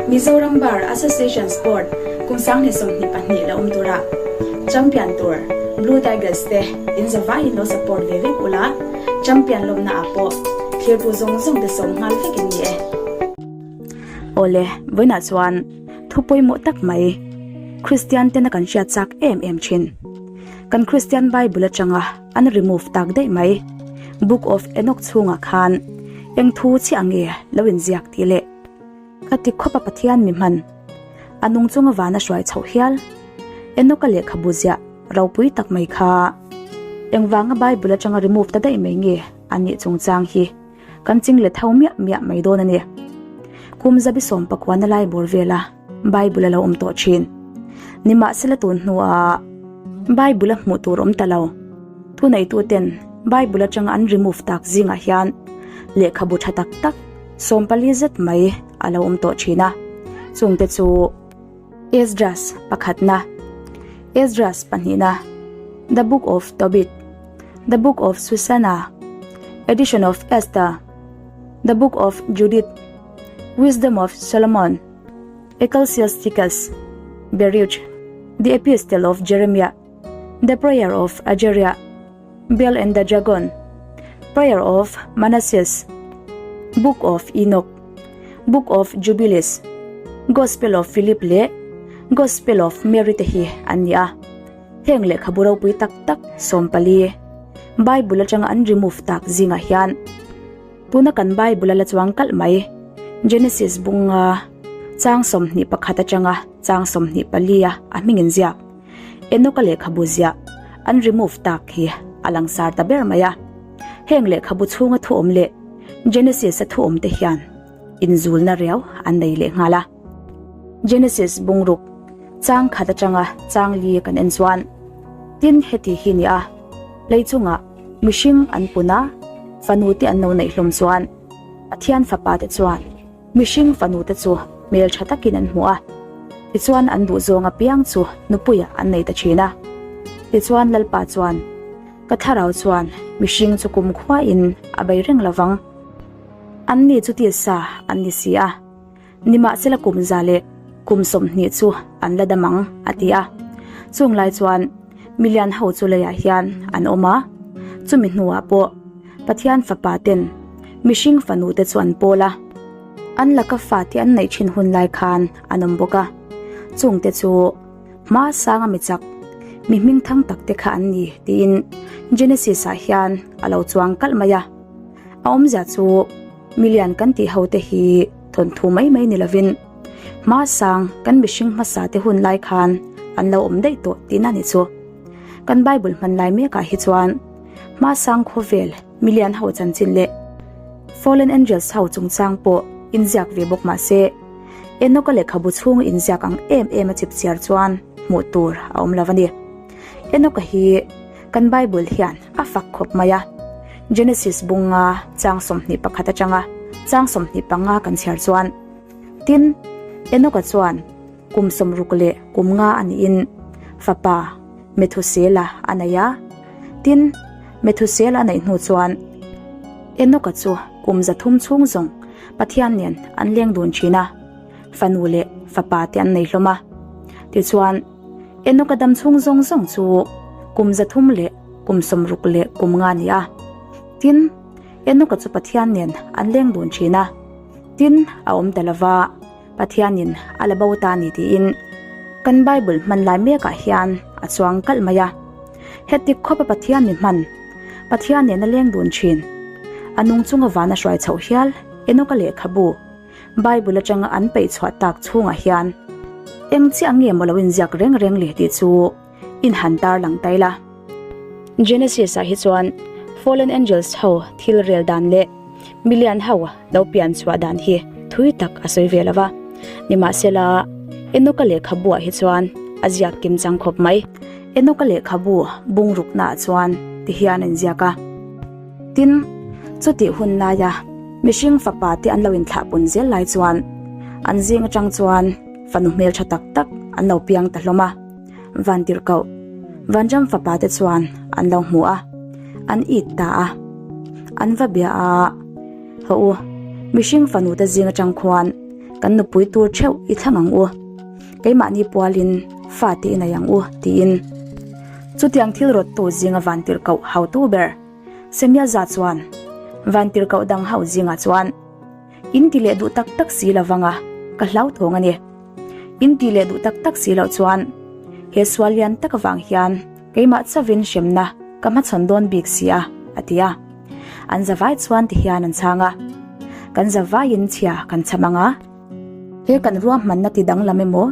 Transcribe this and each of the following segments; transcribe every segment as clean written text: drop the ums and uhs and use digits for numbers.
Mizoram Bar Association Sport kum 2022 la awm tura champion tur Blue Tigers te in zavaiin lo support ve vek ula, champion lawmna ah pawh thirtu zawng zawng te sawm nghal vek in ni e. Awle, vawiinah chuan thu pawimawh tak mai Kristian tena kan hriat chak em em thin. Kan Kristian Bible atanga an remove tak daih mai Book of Enoch chhungah khan eng thu chiah nge lo inziak tih leh ka ti khawp a Pathian mi hman a nung chunga vana hruai chhoh hial Enoch-a lehkhabu ziah ropui tak mai kha engvanga Bible atanga remove ta daih mai nge a nih chungchang hi kan ching let ho miah miah mai dawn a ni. Kum zabi sawm pakuana lai bawr vela Bible a lo awm tawh thin. Nimahsela tun hnuah Bible a hmuh tur awm ta lo. Thuneituten Bible atanga an remove tak zingah hian lehkhabu tha tak tak 14 zet mai a lo awm tawh thin a. Chungte chu Esdras pakhatna, Esdras pahnihna, The Book of Tobit, The Book of Susanna, Edition of Esther, The Book of Judith, Wisdom of Solomon, Ecclesiasticus, Baruch, The Epistle of Jeremiah, The Prayer of Azariah, Bel and the Dragon, Prayer of Manasses, Book of Enoch, Book of Jubilees, Gospel of Philip leh Gospel of Mary te hi an ni a. Heng lehkhabu ropui tak tak 14 Bible atanga an remove tak zingah hian tuna kan Bible a la chuang kalh mai Genesis bunga chang 21 atanga chang 24 a a hming in ziak Enoch-a lehkhabu ziah an remove tak hi a langsar ta ber mai a. Heng lehkhabu chhunga thu awm leh Genesis a thu awm te hian inzulna riau an nei leh nghal a. Genesis bungruk chang khat atanga chang li kan en chuan tin heti hi ni a, lei chungah mihring an pun a, fanu te an lo neih hlawm chuan Pathian fapa te chuan mihring fanu te chu hmel tha takin an hmu a, tichuan an duh zawng apiang chu nupuiah an nei ta thin a. Tichuan Lalpa chuan ka thlarau chuan mihring chu kumkhuain a bei reng lovang, anni chu tisa an ni si a. Nimahsela kum za leh kum 20 chu an la dam ang, a ti a. Chung lai chuan milian ho chu leiah hian an awm a, chumi hnuah pawh Pathian fapa ten mihring fanu te chu an pawl a, an laka fate an neih thin hun lai khan an awm bawk a. Chung te chu hma sanga mi chak, mi hming thang tak te kha an ni tiin Genesis ah hian a lo chuang kalh mai a. A awmzia chu Milian kan tih ho te hi thawnthu mai mai ni lovin hma sang kan mihring hmasa te hun lai khan an lo awm daih tawh tihna ni chu. Kan Bible hman lai mekah hi chuan hma sang khawvel milian ho chanchin leh fallen angels ho chungchang pawh inziak ve bawk mah se Enoch-a lehkhabu chhunga inziak ang em em a chipchiar chuan hmuh tur a awm lo a ni. Enoch-a hi Kan Bible hian a fak khawp mai a, Genesis bunga chang 21 atanga chang 25 kan chhiar chuan, Tin, Enoch-a chuan kum 60 leh kum nga a niin fapa Methusela a nei a. Tin, Methusela a neih hnu chuan Enoch-a chu kum 300 chhung zawng Pathian nen an leng dun thin a, fanu leh fapa te an nei hlawm a. Tichuan, Enoch-a dam chhung zawng zawng chu kum 300 leh kum 60 leh kum nga a ni a. Tin, Enoch-a chu Pathian nen an leng dun thin a. Tin, a awm ta lova, Pathianin a la bo ta a ni tiin kan Bible hman lai mekah hian a chuang kalh mai a. Heti khawpa Pathian mi hman, Pathian nen a leng dun thin, a nung chunga vana hruai chhoh hial Enoch-a lehkhabu, Bible atanga an peih chhuah tak chhungah hian eng chiah nge maw lo inziak reng reng le tih chu in han tar lang ta ila. Genesis ah hi chuan fallen angels ho thil rel dan leh milian ho lo pian chhuah dan hi thui tak a sawi ve lova. Nimahsela Enoch-a lehkhabu ah hi chuan a ziak kim chang khawp mai. Enoch-a lehkhabu bungrukna ah chuan ti hian a inziak a. Tin, chutih hun laia mihring fapa te an lo inthlah pun zel lai chuan an zing atang chuan fanu hmeltha tak tak an lo piang ta hlawm a, Vantirhkoh, Vanram fapa te chuan an lo hmu a, an it ta a. An va bia a, Haw u, mihring fanu te zing atang khuan. Kan nupui tur theuh i thlang ang u. Keimahni pualin fate i nei ang u, tiin. Chutiang thil rawttu zinga vantirhkoh hautu ber Semiaza chuan vantirhkoh dang ho zingah chuan, In ti leh duh tak tak si lo vanga ka hlauthawng a ni. In ti leh duh tak tak si loh chuan he sual lian tak avang hian keimah chavin hremna ka hmachhawn dawn bik si a, a ti a. An zavai chuan ti hian an chhang a, Kan zavaiin chhia kan chham ang a. He kan ruahmanna ti danglam emaw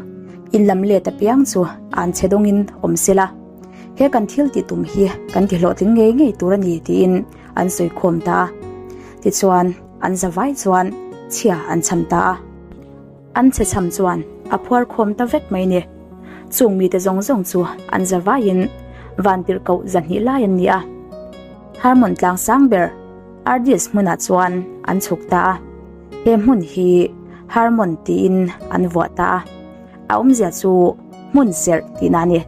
in lam let apiang chu an chhe dawngin awm sela, he kan thil tih tum hi kan ti hlawhtling ngei ngei tur a ni tiin an sawi khawm ta a. Tichuan an zavai chuan chhia an chham ta a. An chhe chham chuan a phuar khawm ta vek mai ni. Chung mite zawng zawng chu an zavaiin vantirhkoh zahnih lai an ni a. Harmon tlang sang ber Ardis hmunah chuan an chhuk ta a. He hmun hi Harmon tiin an vuah ta a, a awmzia chu hmun serh tihna a ni.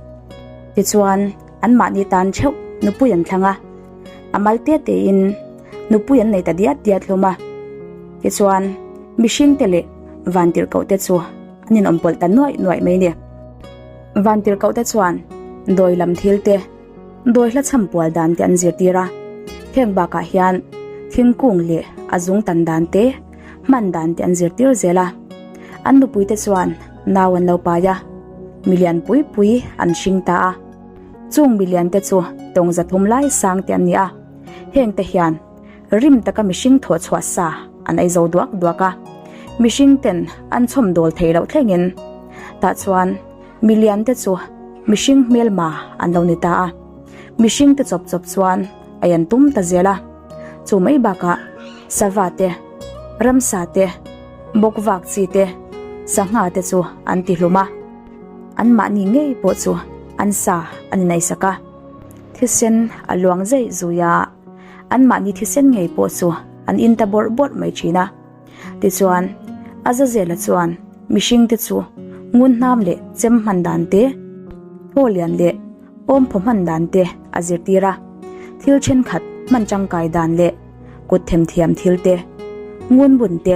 Tichuan, anmahni tan theuh nupui an thlang a, a mal te tein nupui an nei ta diat diat hlawm a. Tichuan, mihringte leh vantirhkohte chu an inawmpawlh ta nuaih nuaih mai a ni. Vantirhkohte chuan dawi lam thil te, Dawi hla chham pual dan te an zirtir a, heng bakah hian thingkung leh a zung tan dan te, hman dan te an zirtir zel a. An nupui te chuan nau an lo pai a, milian pui pui an hring ta a. Chung milian te chu tawng zathum lai sang te an ni a, heng te hian rim taka mihring thawh chhuah sa an ei zo duak duak a, mihring ten an chhawm dawl thei loh thlengin tah chuan Milian te chu mihring hmelma an lo ni ta a, mihring te chawp chawp chuan a en tum ta zel a, chu mai bakah sava te, ramsa te, bawkvak chi te, sangha te chu an ti hlum a, anmahni ngei pawh chu an sa an ineisak a, thisen a luang zeih zui a, anmahni thisen ngei pawh chu an in ta bawrh bawrh mai thin a. Tichuan, Azazela chuan mihringte chu ngunhnam leh chem hman dan te, thaw lian leh awmphaw hman dan te a zirtir a. Thil thenkhat hman tangkai dan leh kut themthiam thil te, ngunbun te,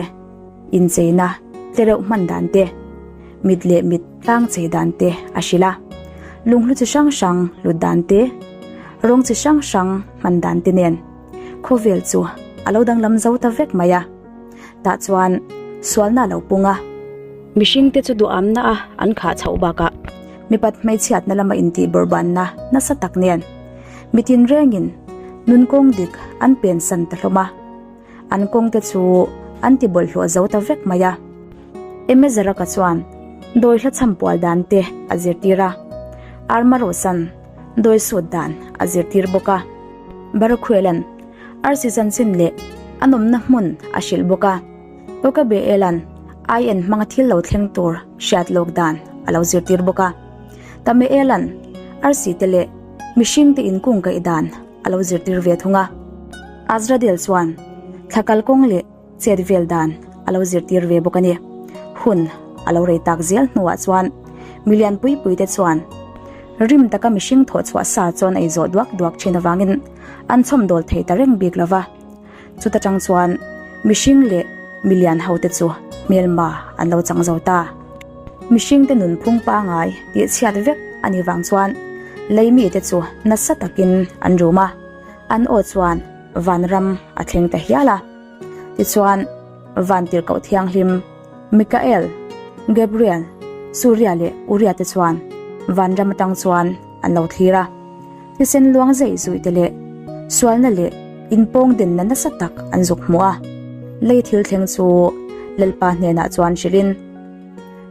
incheina tlereuh hman dan te, mit leh mit tlang chei dan te a hrilh a. Lunghlu chi hrang hrang hlut dan te, rawng chi hrang hrang hman dan te nen. Khawvel chu a lo danglam zo ta vek mai a, tah chuan sualna a lo pung a. Mihringte chu duhamna a an khah chhoh bakah mipat hmeichhiatna lama intih bawrhbanna nasa tak nen mi tinrengin nun kawng dik an pensan ta hlawm a, an kawngte chu an ti bawlhhlawh zo ta vek mai a. Emezaraka chuan dawi hla chhampual dan te a zirtir a, Armarosan dawi sut dan a zirtir bawk a. Barakhuelan arsi chanchin leh a nawmna hmun a hrilh bawk a, Tokabeelan ai-en hmanga thil lo thleng tur hriat lawk dan a lo zirtir bawk a, Tameelan arsi te leh mihring te inkung kaih dan a lo zirtir ve thung a. Azradel chuan thla kalkawng leh chet vel dan a lo zirtir ve bawk a ni. Hun a lo rei tak zel hnuah chuan milian pui pui te chuan rim taka mihring thawh chhuah sa chuan ei zawh duak duak thin avangin an chhawm dawl thei ta reng bik lova. Chuta tang chuan mihring leh milian ho te chu hmelma an lo chang zo ta. Mihring te nunphung pangai tih chhiat vek a nih vang chuan lei mite chu nasa takin an rum a, an aw chuan vanram a thleng ta hial a. Tichuan, Vantirhkoh Thianghlim, Mikael, Gabriel, Suria leh Uria te chuan vanram atang chuan an lo thlir a. Thisen luang zeih zuih te leh sualna leh inpawng denna nasa tak an zuk hmuh a. Lei thil thleng chu Lalpa hnenah chuan hrilhin,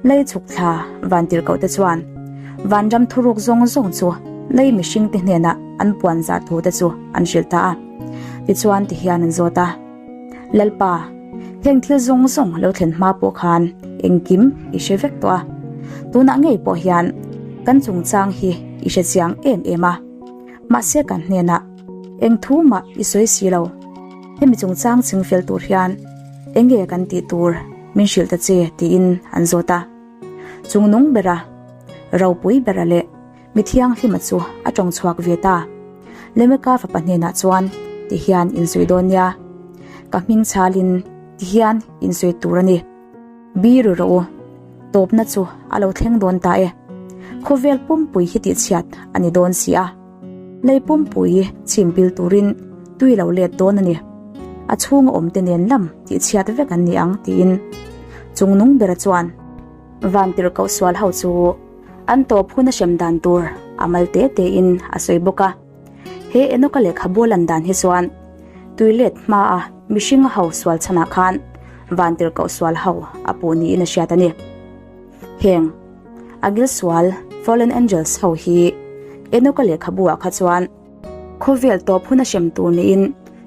Lei chhuk thla Vantirhkoh te chuan vanram thuruk zawng zawng chu lei mihringte hnenah an puan zah thu te chu an hrilh ta a. Tichuan tihian an zawt a, Lalpa, heng thil zawng zawng lo thlen hma pawh khan engkim i hre vek tawh a, tunah ngei pawh hian kan chungchang hi i hre chiang em em a, mahse kan hnenah eng thu mah i sawi si lo. Hemi chungchang chingfel tur hian eng nge kan tih tur min hrilh ta che tiin an zawt a. Chungnung bera, ropui bera leh Mi thianghlima chu a tawng chhuak ve ta. Lemeka fapa hnenah chuan ti hian in sawi dawn nia. Ka hming chhalin ti hian in sawi tur a ni. Biru rawh u, tawpna chu a lo thleng dawn ta e. Khawvel pumpui hi tihchhiat a ni dawn si a. Lei pumpui chhim pil turin tui lo let dawn a ni. A chhunga awmte nen lam tihchhiat vek an ni ang tiin Chungnung bera chuan van tirhkoh sual ho chu an tawp hun a hrem dan tur a mal te te in a sawi bawk a. He Enoka lehkhabu a lan dan hi chuan tui let hma a mihring a ho sual chhanah khan van tirhkoh sual ho a puh niin a hriat a ni. Heng Agil sual, Fallen Angels, ho hi Enoka lehkhabu ah kha chuan khawvel tawp hun a hrem tur niin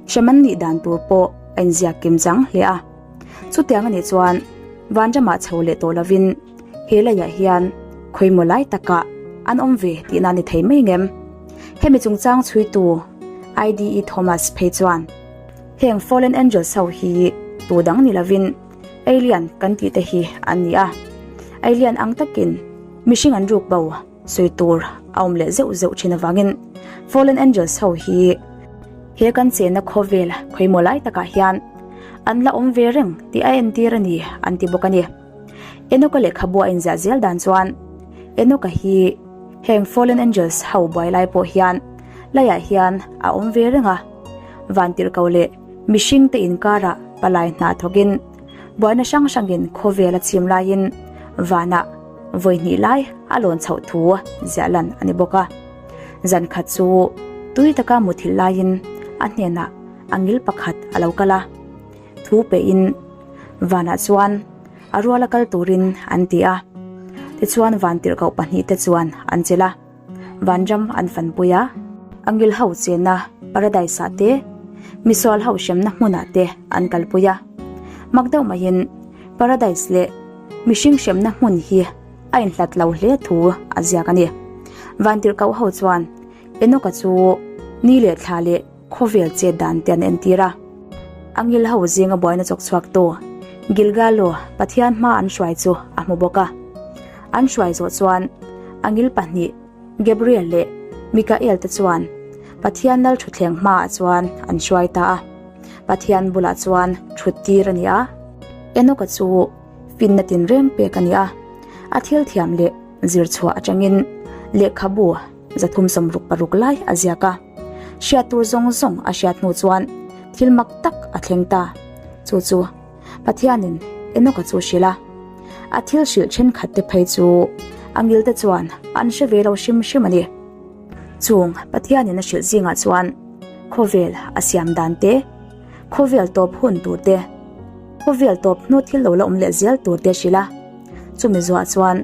hrem an nih dan tur pawh a inziak kim chang hle a. Chutiang a nih chuan vanramah chho leh tawh lovin he leiah hian khawimaw lai takah an awm ve tihna a ni thei mai ngem. Hemi chungchang chhuitu IDE Thomas phei chuan heng Fallen Angels ho hi tu dang ni lovin Alien kan tih te hi an ni a. Alien ang takin mihring an ruk bo sawi tur a awm leh zeuh zeuh thin avangin Fallen Angels ho hi he kan chenna khawvel khawimaw lai takah hian an la awm ve reng tih a entir a ni an ti bawk a ni. Enoka lehkhabu a inziah zel dan chuan Enoka hi heng Fallen Angels ho buai lai pawh hian laiah hian a awm ve reng a, vantirhkoh leh mihring te inkarah palai hna thawkin buaina hrang hrangin khawvel a chim laiin vanah vawi hnih lai a lawn chhoh thu ziah lan a ni bawk a. Zan khat chu tui taka muthilh laiin a hnenah a ngil pakhat a lo kal a, thu pehin vanah chuan a ruala kal turin an ti a. Tichuan vantirhkoh pahnihte chuan an chelh a. Vanram an fanpui a, angel ho chenna Paradise ah te, misual ho hremna hmunah te an kalpui a. Mak deuh maiin Paradise leh mihring hremna hmun hi a inhlat lo hle thu a ziak a ni. Vantirhkoh ho chuan Enoch-a chu ni leh thla leh khawvel chet dan te an entir a. Angel ho zinga buaina chawk chhuak tu Gilgalo Pathian hma an hruai chu a hmu bawk a. An hruai zawh chuan angel pahnih Gabriel leh Mikael te chuan Pathian lal thutthleng hmaah chuan an hruai ta a. Pathian bulah chuan thut tir a ni a. Enoch-a chu finna tinreng pek a ni a. A thil thiam leh zir chhuah atangin lehkhabu 366 lai a ziak a. Hriat tur zawng zawng a hriat hnu chuan thil mak tak a thleng ta. Chu chu Pathianin Enoch-a chu hrilh a. A thil hrilh thenkhat te phei chu a ngilte chuan an hre ve lo hrim hrim a ni. Chung Pathianin a hrilh zingah chuan khawvel a siam dan te, khawvel tawp hun tur te, khawvel tawp hnu thil lo la awm leh zel tur te a hrilh a. Chumi zuah chuan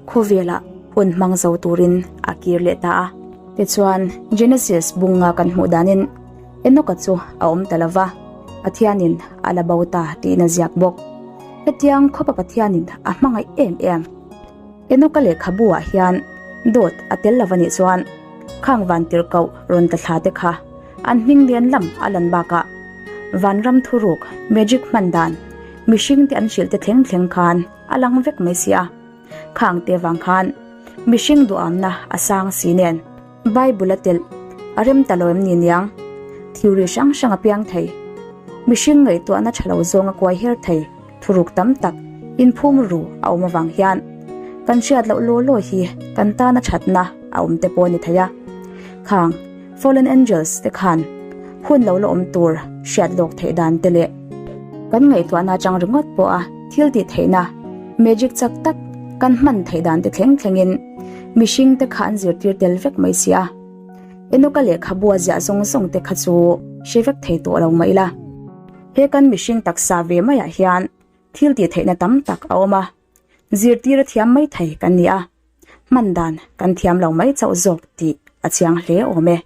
khawvelah hun hmang zo turin a kir leh ta a. Tichuan, Genesis bunga kan hmuh danin Enoch-a chu a awm ta lo va, Pathianin a la bo ta tiin a ziak bawk. Hetiang khawpa Pathianin a hmangaih em em. Enoch-a lehkhabu-ah hian dawt a tel lo va nih chuan khang vantirhkoh rawn ta thla te kha an hming lian lam a lan bakah vanram thuruk magic hman dan mihringte an hrilh te thleng thleng khan a lang vek mai si a. Khang te vang khan mihring duhamna a sang si nen Bible a telh a rem ta lo em ni niang? Theory hrang hrang a piang thei. Mihring ngaihtuahna tha lo zawng a kuai her thei thuruk tam tak inphum ru a awm avang hian kan hriat loh law law hi kan tana thatna a awm te pawh a ni thei a. Khang Fallen Angels te khan hun lo la awm tur hriat lawk theih dan te leh kan ngaihtuahna atang ringawt pawha thil tih theihna magic chak tak kan hman theih dan te thleng thlengin mihring te kha an zirtir tel vek mai si a. Enoka lehkhabu a ziah zawng zawng te kha chu hre vek thei tawh lo mah ila. He kan mihring taksa ve maiah hian thil tih theihna tam tak a awm a, zirtir a thiam mai thei kan ni a, hman dan kan thiam lo mai chauh zawk tih a chiang hle awm e.